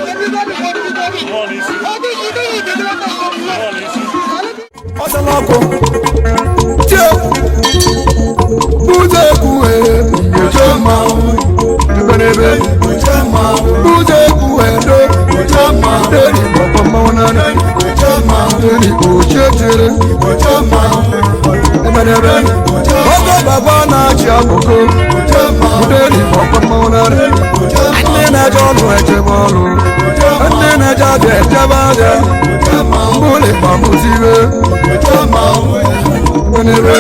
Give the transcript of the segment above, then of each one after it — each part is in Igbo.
Mmụọ n'isi. Mmụọ n'isi. Ọsala ọkụ tie ụzọ ekwu eche mmanwụ ebe n'ebe ụzọ ekwu edo deri ọkpọ mmanwụ n'anya deri ochie chere ebe n'ebe oge baba na-achị akụkụ deri ọkpọ mmanwụ n'anya. Ndị na-eje ọlụ echebe ọlụ, ndị na-eje abịa echebe abịa mbụlị kpamụzibe ebe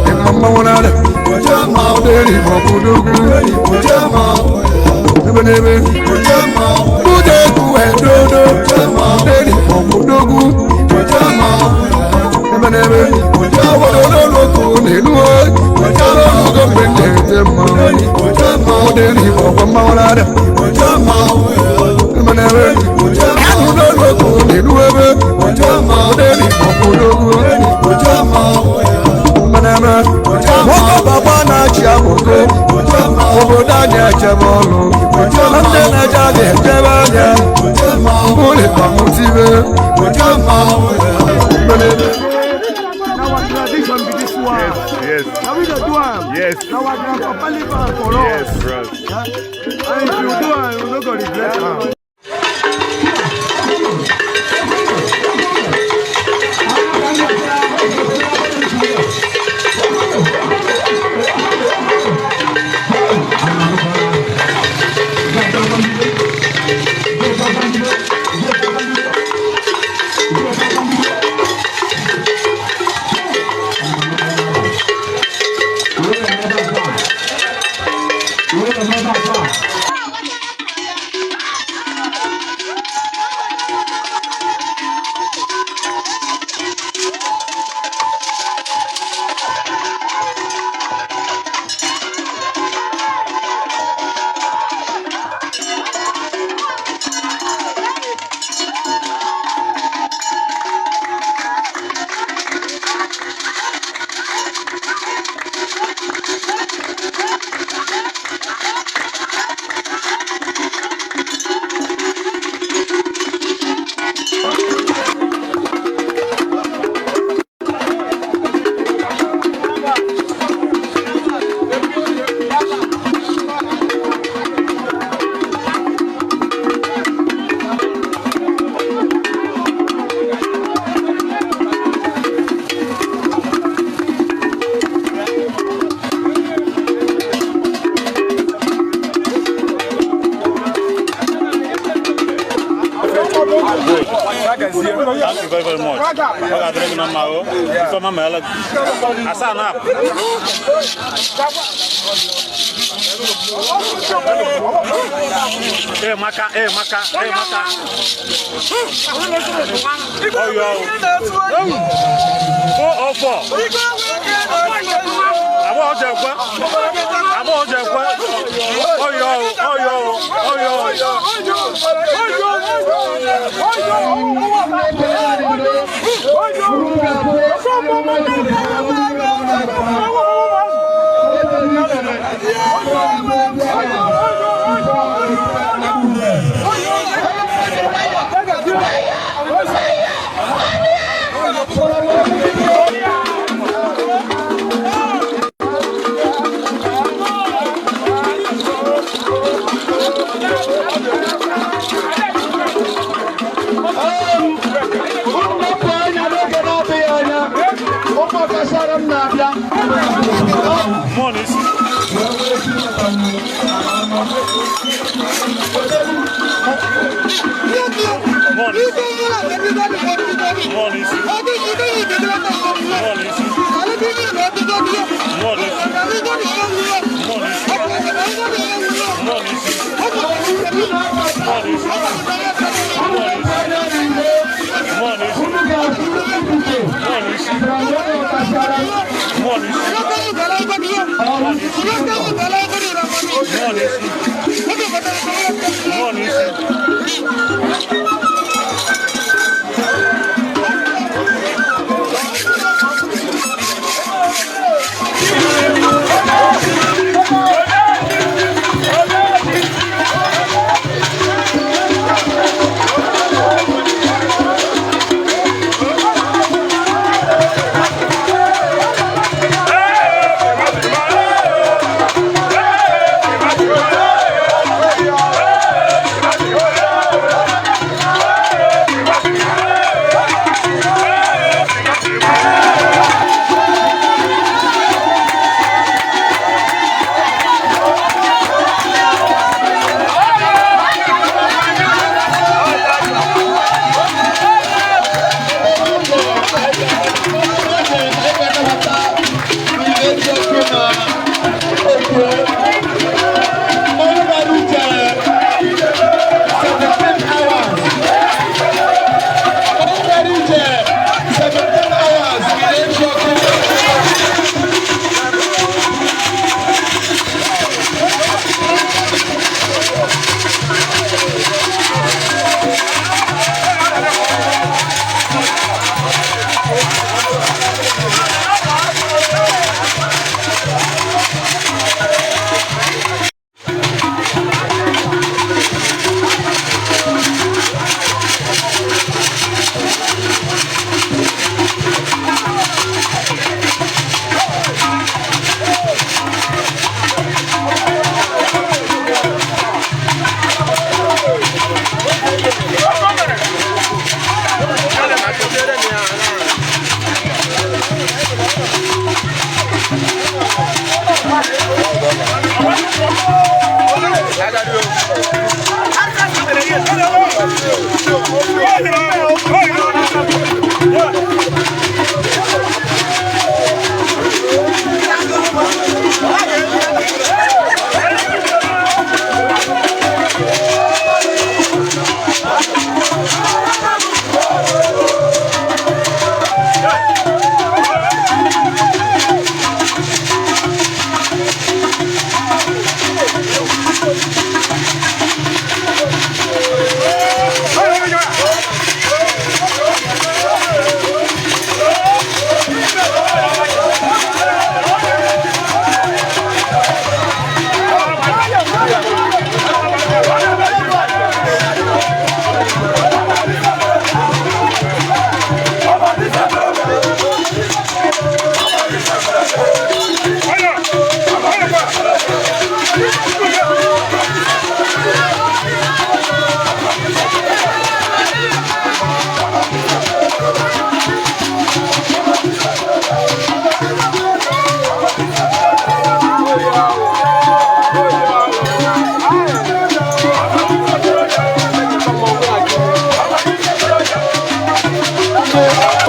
ịma mmanwụ n'anya deri ọkpụdogwu ebe n'ebe ụzọ ekwu edodo deri ọkpụdogwu ebe n'ebe obodo n'oloko n'elu ogo mgbe m na-ete mmanwụ deri ọkwa mmanwụ n'anya ebe n'ebe ahụ n'oloko n'elu ebe deri ọkpụdogwu ebe n'ebe nwoke baba na-achị akụkụ obodo anyị echebe ọlụ, ndị na-eje abịa echebe anya mbụlị kpamụtibe ebe n'ebe. Na our tradition be this one. Yes. Na we dey do am. Yes. Na our grandpapa leave am for us. Yes, bros. And if you do am, you no go regret am. Thank you very, very much. Ọ ga-adịrị gị na mma o. Ifeọma ma ele gị. Asaa na apụ. Ee maka, ee maka, ee maka. Ọyọ o. Four or four. Abụọ ji ekwe. Abụọ ji ekwe. Ọyọ o, ọyọ o, ọyọ o. Nnapụ anya n'oge na-adịghị anya, ụmụ ọkasara m na-abịa. Mmụọ n'isi. Mmụọ n'isi. Mmụọ n'isi. Mmụọ n'isi. Mmụọ n'isi. Mmụọ n'isi. Mmụọ n'isi. Mmụọ n'isi. Mmụọ n'isi. Mmụọ n'isi. Mmụọ n'isi. Mmụọ n'isi. Mmụọ n'isi. Mmụọ n'isi.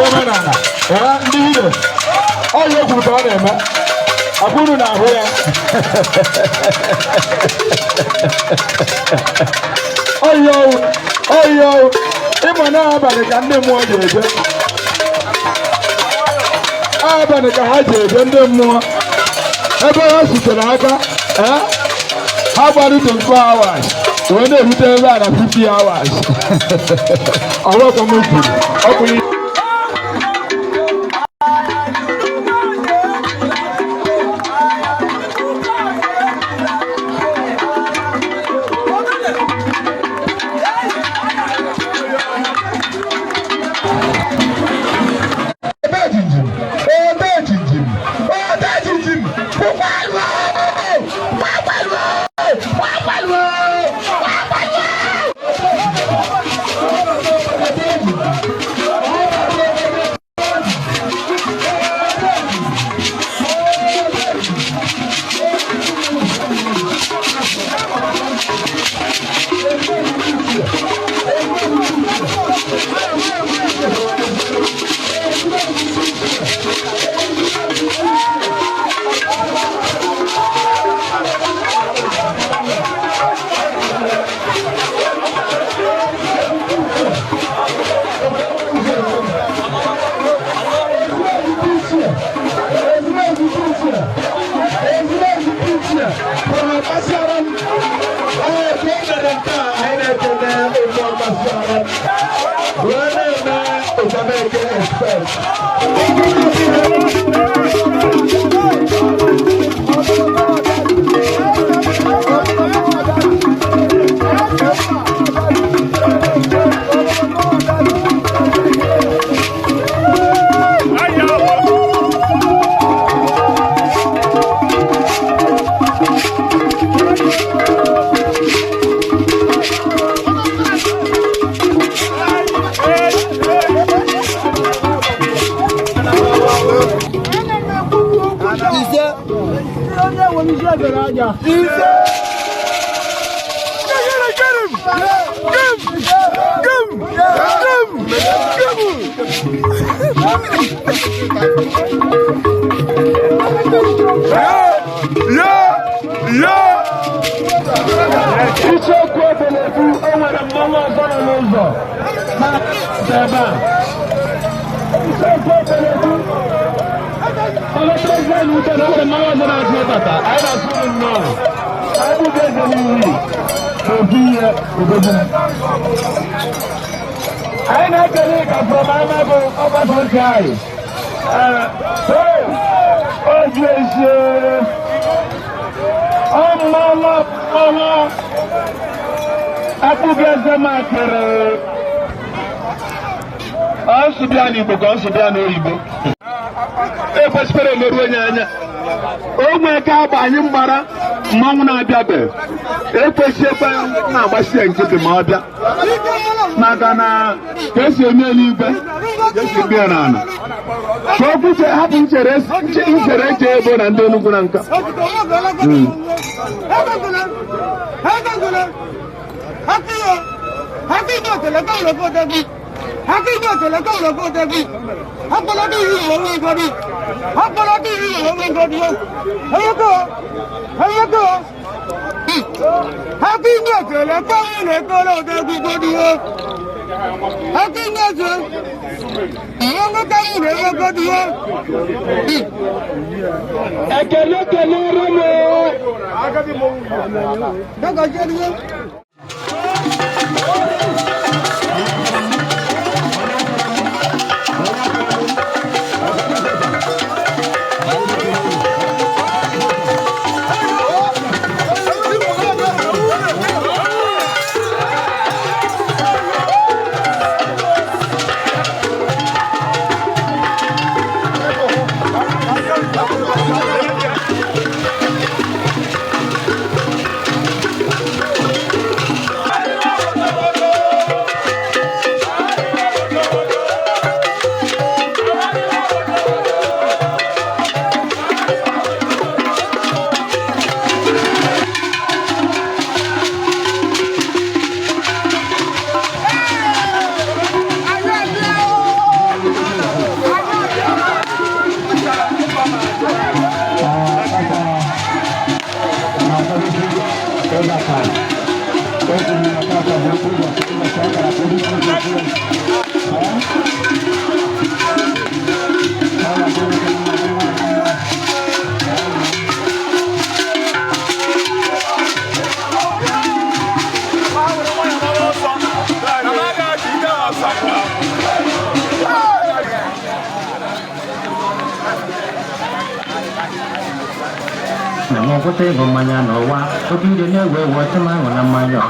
Omenala ndị ire ọya ekwuru ka ọ na-eme abụrụ na ahụ ya ọya ọya ịma na abalị ka ndị mmụọ ji eje, abalị ka ha ji eje ndị mmụọ ebe ha sitere aka. Ha gbara 24 hours wee na-erute ebe a na 50 hours. Ọwọkwa m kwuru ọ bụ. Icheoku ebelebu, o nwere mmanwụ ọzọ nọ n'ụzọ ebe a. Icheoku ebelebu, onye president uche na o nwere mmanwụ ọzọ na-achọ ịbata. Anyị na-asụ unu nnọọ. Anyị eze n'iyi n'ofu ihe odogwu. Anyị na-ekele ka from Amago ọgbakọ nke anyị. Oju ezi ọmọlọ mmanwụ akpụghị eze makịrị ọsụbịa n'Igbo ka ọsụbịa n'oyibo ekwesịkwara emeru onye anya o nwee ka agba anyị mgbara mmanwụ na-abịabe ekwesị ekwe na-agbasi ya nkịtị ma ọ bịa, maka na ka esi eme eluigwe ka esi eme ya n'ala. Ka okwu hapụ nchere nchere eche ebo na ndị Enugwu na nka. Ekele kelere m. Na m kwụsị ịṅụ mmanya n'ụwa oke ire na-ewe ewe ọsị m aṅụ na mmanya.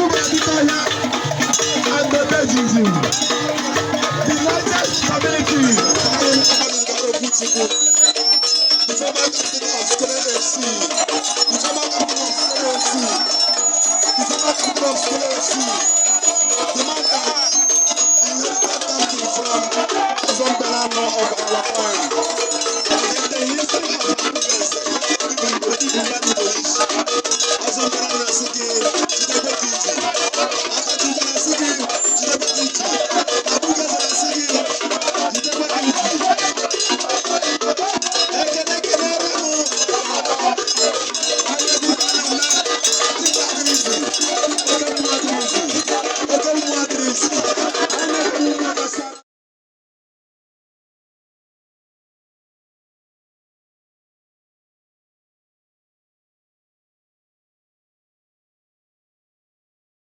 Chukwuma Adikoya and the Bejinjin. The largest community in The former captain of Skole FC, the former captain of Skole FC, the former captain of Skole FC.